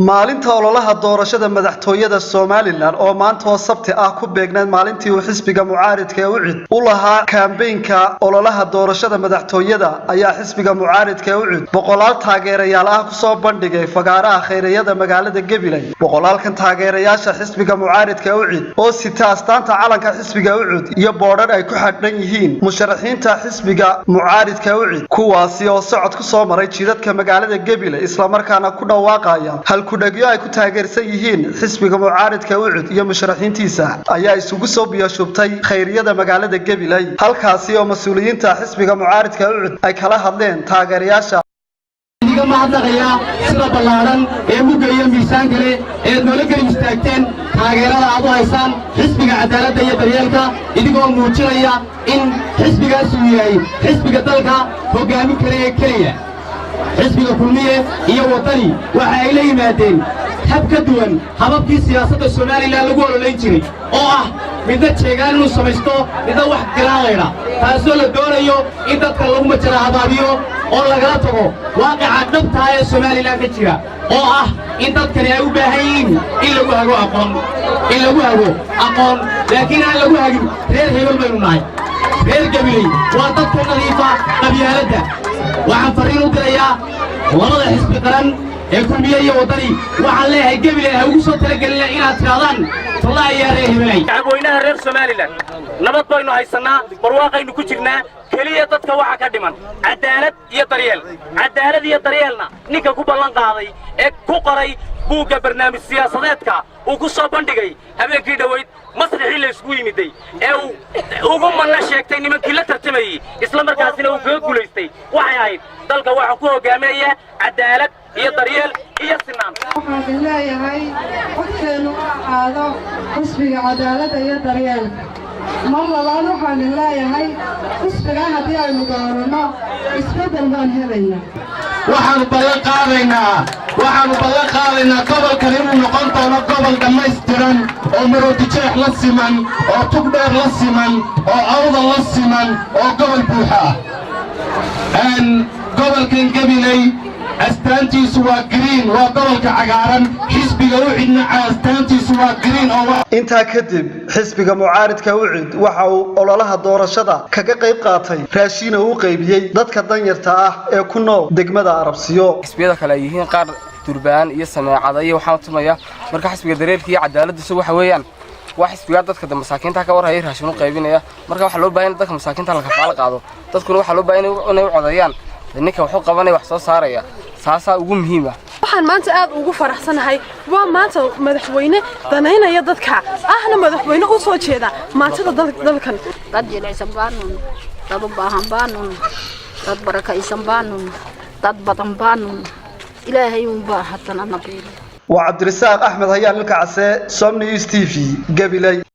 Maalinta ololaha doorashada madaxtooyada Somaliland oo maanta oo Sabti ah ku beegnayd maalintii uu xisbiga mucaaridka ee UCID u lahaa kaambeynka ololaha doorashada madaxtooyada, ayaa xisbiga mucaaridka ee UCID boqolaal taageerayaal ah kusoo bandhigay fagaaraha Khayriyada magaalada Gabiley. Boqolaalkan taageerayaasha xisbiga mucaaridka ee UCID oo sita astaanta calanka xisbiga UCID iyo boodhar ay ku xadhan yihiin musharaxiinta xisbiga mucaaridka UCID, kuwaasi oo socod ku soo maray jidadka magaalada Gabiley, islamarkaana ku dhawaaqaya halkudhegyo ay ku taageersan yihiin xisbiga mucaaridka UCID iyo musharaxiintiisa, ayaa isugu soo biyashubtay Khayriyada magaalada Gabiley, halkaasi oo mas-uuliyiinta xisbiga mucaaridka UCID ay kala hadleen taageerayaasha. Idiga mahadnaqayaa sida ballaadhan ee mugga iyo miisaanka leh eed noola garab istaagteen taageerada aad u haysaan Xisbiga Caddaaladda iyo Daryeelka, idigoo muujinaya in xisbigaas uu yahay xisbiga dalka hoggaamin karaya keliya. Xisbiga Kulmiye iyo Waddani waxa ay la yimaadeen hab ka duwan hababkii siyaasadda Somaliland lagu ololayn jiray, oo ah midna jeegaan inuu samaysto, midna wax garaalaydha, taasoo la doonayo in dadka lagu majara habaabiyo oo lagala tago waaqica dhabtaa ee Somaliland ka jira, oo ah in dadkani ay u baahan yihiin in lagu hago aqoon, in lagu hago aqoon, laakiin aan lagu hagin reer hebel baynu nahay. Reer Gabiley waa dadka nadiifa qabyaaladda. Waxaan farriin u dirayaa labada xisbi qaran ee Kulmiye iyo Waddani. Waxaan leeyahay, Gabiley ha ugu soo talagelina inaad tidhahdaan "Talla ayaa reer hebelay". Shacabweynaha reer Somaliland, nabad baynu haysannaa, barwaaqaynu ku jirnaa. Keliya dadka waxa ka dhiman caddaalad iyo daryeel. Caddaalad iyo daryeelna ninka ku ballan qaaday ee ku qoray buugga barnaamij siyaasadeedka uu ku soo bandhigay habeenkii dhoweyd masrixii la isugu yimiday ee uu ugu manna sheegtay nimankii la tartamayey, isla markaasina uu kaga guulaystay, waxay ahayd: "Dalka waxaa ku hogaaminaya caddaalad iyo daryeel iyo sinaan." Waxaan idin leeyahay, codkeennu ha ahaado Xisbiga Cadaaladda iyo Daryeelka. Mar labaad waxaan idin leeyahay, xisbigaa haddii aynu dooranno, isbeddel baan helaynaa. Waxaannu ballan qaadaynaa gobolkan inuu noqon doono gobol dhammaystiran oo Maroodijeex la siman, oo Tugdheer la siman, oo Awda la siman, oo gobol buuxa ah. Gobolkan Gabiley astaantiisu waa green, waa gobolka cagaaran. Xisbiga UCIDna astaantiisu waa green oo Intaa kadib, xisbiga mucaaridka UCID waxa uu ololaha doorashada kaga qayb qaatay raashiina uu qaybiyey dadka danyarta ah ee ku nool degmada Arabsiyo. Xisbiyada kale ay yihiin qaar durbaan iyo sameecada iyo waxaan tumaya. Marka xisbiga Daryeelka iyo Cadaaladda isagu waxa weeyaan waa xisbigaa dadka masaakiinta ka warhaya, raashin u qaybinaya. Marka waxaa loo baahan dadka masaakiinta la kafaalo qaado. Dadkuna waxaa loo baahan inay u codeeyaan ninka wax u qabanaya, wax soo saaraya. Saasaa ugu muhiim ah. Waxaan maanta aad ugu faraxsanahay waa maanta madaxweyne danaynaya dadka, ahna madaxweyne u soo jeeda maantada dalkan. Dad jilicsan baanun, dad u baahan baanun, dad barakaysan baanun, dad badan baanun. Ilaahay unbaa haddana nabiilo. Waa Cabdirasaaq Axmed Hayaan, Ilka Case, Somnews TV, Gabiley.